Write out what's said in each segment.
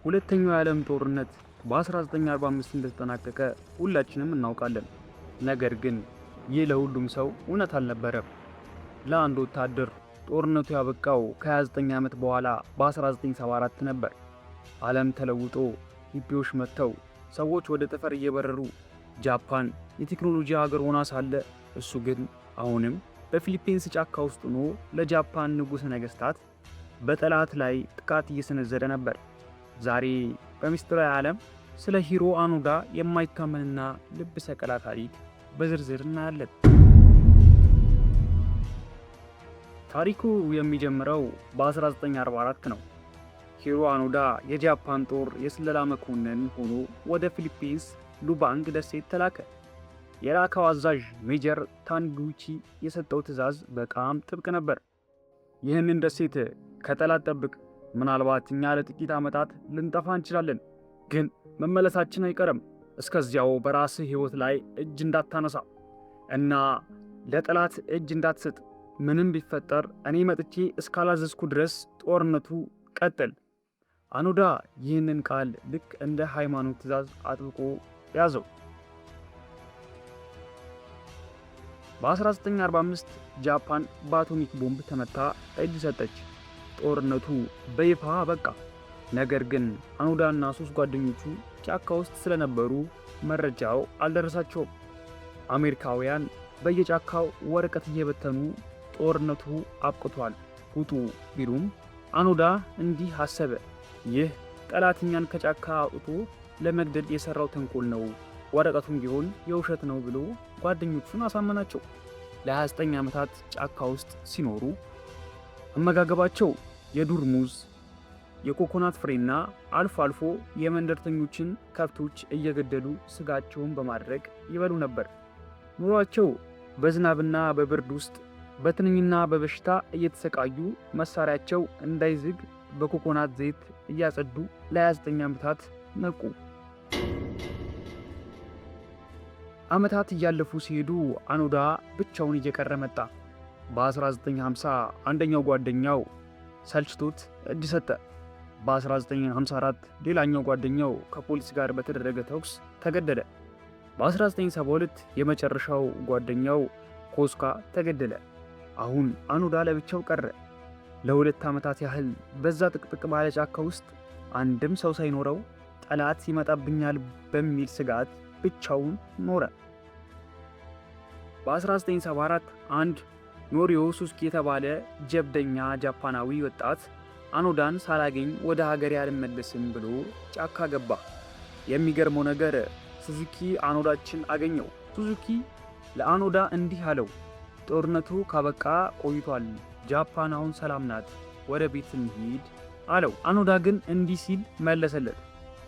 ሁለተኛው የዓለም ጦርነት በ1945 እንደተጠናቀቀ ሁላችንም እናውቃለን። ነገር ግን ይህ ለሁሉም ሰው እውነት አልነበረም። ለአንድ ወታደር ጦርነቱ ያበቃው ከ29 ዓመት በኋላ በ1974 ነበር። ዓለም ተለውጦ ሂፒዎች መጥተው ሰዎች ወደ ጠፈር እየበረሩ ጃፓን የቴክኖሎጂ ሀገር ሆና ሳለ እሱ ግን አሁንም በፊሊፒንስ ጫካ ውስጥ ሆኖ ለጃፓን ንጉሠ ነገሥታት በጠላት ላይ ጥቃት እየሰነዘረ ነበር። ዛሬ በሚስጥራዊ ዓለም ስለ ሂሮ አኖዳ የማይታመንና ልብ ሰቀላ ታሪክ በዝርዝር እናያለን። ታሪኩ የሚጀምረው በ1944 ነው። ሂሮ አኖዳ የጃፓን ጦር የስለላ መኮንን ሆኖ ወደ ፊሊፒንስ ሉባንግ ደሴት ተላከ። የላከው አዛዥ ሜጀር ታንጉቺ የሰጠው ትዕዛዝ በጣም ጥብቅ ነበር። ይህንን ደሴት ከጠላት ጠብቅ። ምናልባት እኛ ለጥቂት ዓመታት ልንጠፋ እንችላለን፣ ግን መመለሳችን አይቀርም። እስከዚያው በራስህ ሕይወት ላይ እጅ እንዳታነሳ እና ለጠላት እጅ እንዳትሰጥ። ምንም ቢፈጠር እኔ መጥቼ እስካላዘዝኩ ድረስ ጦርነቱ ቀጥል። አኖዳ ይህንን ቃል ልክ እንደ ሃይማኖት ትዕዛዝ አጥብቆ ያዘው። በ1945 ጃፓን በአቶሚክ ቦምብ ተመታ እጅ ሰጠች። ጦርነቱ በይፋ አበቃ። ነገር ግን አኖዳና ሶስት ጓደኞቹ ጫካ ውስጥ ስለነበሩ መረጃው አልደረሳቸውም። አሜሪካውያን በየጫካው ወረቀት እየበተኑ ጦርነቱ አብቅቷል ውጡ ቢሉም አኖዳ እንዲህ አሰበ። ይህ ጠላት እኛን ከጫካ አውጥቶ ለመግደል የሰራው ተንኮል ነው፣ ወረቀቱም ቢሆን የውሸት ነው ብሎ ጓደኞቹን አሳመናቸው። ለ29 ዓመታት ጫካ ውስጥ ሲኖሩ አመጋገባቸው የዱር ሙዝ፣ የኮኮናት ፍሬና አልፎ አልፎ የመንደርተኞችን ከብቶች እየገደሉ ስጋቸውን በማድረቅ ይበሉ ነበር። ኑሯቸው በዝናብና በብርድ ውስጥ በትንኝና በበሽታ እየተሰቃዩ መሳሪያቸው እንዳይዝግ በኮኮናት ዘይት እያጸዱ ለ29 ዓመታት ነቁ። ዓመታት እያለፉ ሲሄዱ አኖዳ ብቻውን እየቀረ መጣ። በ1950 አንደኛው ጓደኛው ሰልችቶት እጅ ሰጠ። በ1954 ሌላኛው ጓደኛው ከፖሊስ ጋር በተደረገ ተኩስ ተገደለ። በ1972 የመጨረሻው ጓደኛው ኮስካ ተገደለ። አሁን አኖዳ ለብቻው ቀረ። ለ2 ዓመታት ያህል በዛ ጥቅጥቅ ባለ ጫካ ውስጥ አንድም ሰው ሳይኖረው ጠላት ይመጣብኛል በሚል ስጋት ብቻውን ኖረ። በ1974 አንድ ኖሪዮ ሱዙኪ የተባለ ጀብደኛ ጃፓናዊ ወጣት አኖዳን ሳላገኝ ወደ ሀገሬ አልመለስም ብሎ ጫካ ገባ። የሚገርመው ነገር ሱዙኪ አኖዳችን አገኘው። ሱዙኪ ለአኖዳ እንዲህ አለው፣ ጦርነቱ ካበቃ ቆይቷል። ጃፓን አሁን ሰላም ናት። ወደ ቤት እንሂድ አለው። አኖዳ ግን እንዲህ ሲል መለሰለት፣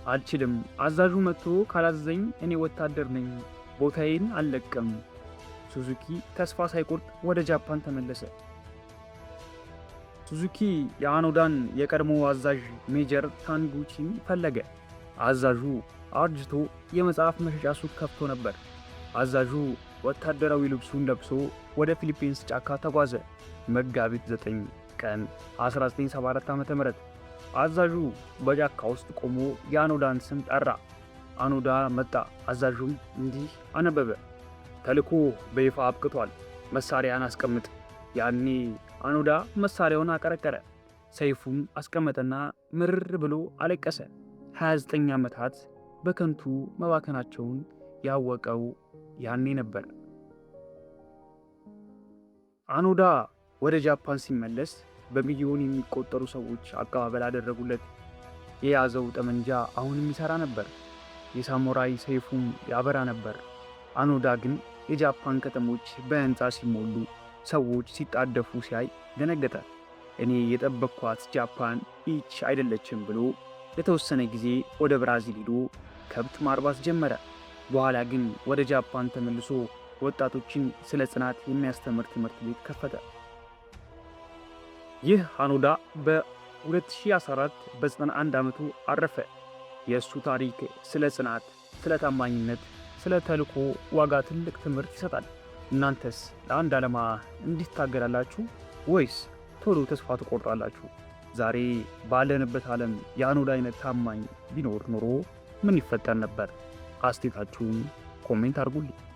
አልችልም። አዛዡ መጥቶ ካላዘዘኝ እኔ ወታደር ነኝ፣ ቦታዬን አልለቅም። ሱዙኪ ተስፋ ሳይቆርጥ ወደ ጃፓን ተመለሰ። ሱዙኪ የአኖዳን የቀድሞ አዛዥ ሜጀር ታንጉቺን ፈለገ። አዛዡ አርጅቶ የመጽሐፍ መሸጫ ሱቅ ከፍቶ ነበር። አዛዡ ወታደራዊ ልብሱን ለብሶ ወደ ፊሊፒንስ ጫካ ተጓዘ። መጋቢት 9 ቀን 1974 ዓ.ም አዛዡ በጫካ ውስጥ ቆሞ የአኖዳን ስም ጠራ። አኖዳ መጣ። አዛዡም እንዲህ አነበበ፣ ተልዕኮ በይፋ አብቅቷል፣ መሳሪያን አስቀምጥ። ያኔ አኖዳ መሳሪያውን አቀረቀረ፣ ሰይፉን አስቀመጠና ምርር ብሎ አለቀሰ። 29 ዓመታት በከንቱ መባከናቸውን ያወቀው ያኔ ነበር። አኖዳ ወደ ጃፓን ሲመለስ በሚሊዮን የሚቆጠሩ ሰዎች አቀባበል አደረጉለት። የያዘው ጠመንጃ አሁንም ይሠራ ነበር። የሳሙራይ ሰይፉም ያበራ ነበር። አኖዳ ግን የጃፓን ከተሞች በሕንፃ ሲሞሉ፣ ሰዎች ሲጣደፉ ሲያይ ደነገጠ። እኔ የጠበቅኳት ጃፓን ይህች አይደለችም ብሎ ለተወሰነ ጊዜ ወደ ብራዚል ሄዶ ከብት ማርባት ጀመረ። በኋላ ግን ወደ ጃፓን ተመልሶ ወጣቶችን ስለ ጽናት የሚያስተምር ትምህርት ቤት ከፈተ። ይህ አኖዳ በ2014 በ91 ዓመቱ አረፈ። የእሱ ታሪክ ስለ ጽናት፣ ስለ ታማኝነት፣ ስለ ተልዕኮ ዋጋ ትልቅ ትምህርት ይሰጣል። እናንተስ ለአንድ ዓላማ እንዲህ ትታገላላችሁ ወይስ ቶሎ ተስፋ ትቆርጣላችሁ? ዛሬ ባለንበት ዓለም የአኖዳ አይነት ታማኝ ቢኖር ኖሮ ምን ይፈጠር ነበር? አስተያየታችሁን comment አድርጉልኝ።